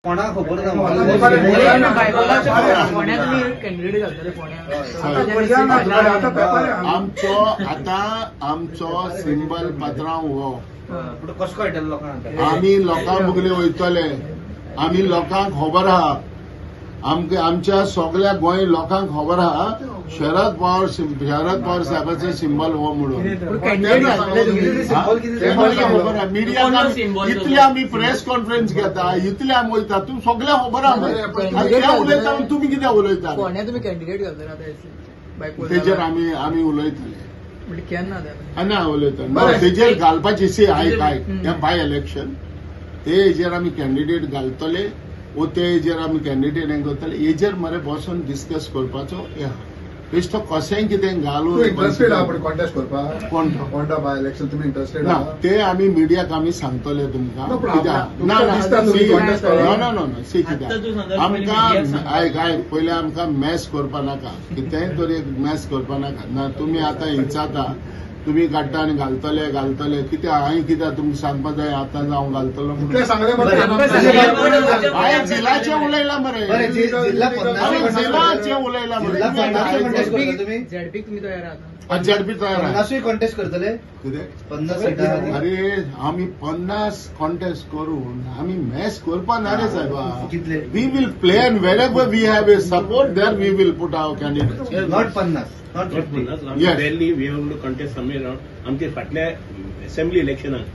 कोणाक खबर ना. आमचो आतां आमचो सिंबल पात्रांव हो. कसो कळटलो लोकांक? आमी लोकां मुगले वयतले, आमी लोकांक खबर आहा, आमकां आमच्या सगळ्या गोंय लोकांक खबर आहा शरद पवार शरद पवार साहेबाचो सिंबल हो म्हणून. खबर आहा मिडिया, इतले आमी प्रेस कॉन्फरन्स घेता, इतले आमी वयता, तुमी सगळ्या खबर आहा. ते उलयता, तुमी कितें उलयता? तेजेर आमी आमी उलयतले ना, उलयता तेजेर घालपाची. सी, आयक आयक, हे बाय इलेक्शन ते हेजेर आमी कॅन्डिडेट घालतले वो ते हेजेर आमी कॅन्डिडेट हें करतले, हेजेर मरे बसून डिस्कस करपाचो हे आहा. बेश्टो कशेंय कितें घालून. इंट्रस्टेड आहा पण कॉन्टेस्ट करपाक? कोण? कोणता बाय इलेक्शन तुमी इंट्रस्टेड? ना, ते आमी मिडियाक आमी सांगतले तुमकां. कित्याक ना ना ना ना ना, सी, कित्याक आमकां, आयक आयक, पयलीं आमकां मॅस करपा नाका, कितेंय तरी एक मॅस करपा नाका. ना, तुमी आतां हिंचाता, तुमी काडटा आनी घालतले घालतले कित्याक? हांवें कित्याक तुमकां सांगपा जाय आतां हांव घालतलो? हांवें झिलाचें उलयलां मरे, झिलाचें उलयलां मरे. झेडपी तयार. पन्नासूय कॉन्टेस्ट करतले? कितें? 50? अरे, आमी 50 कॉन्टेस्ट करून आमी मॅच करपा ना रे साहेबा. कितले? We will plan, wherever we have a support, there we will put our candidate. Not 50, not 50. Barely we have to contest somewhere around आमचे फाटल्या असेंब्ली इलेक्शनाक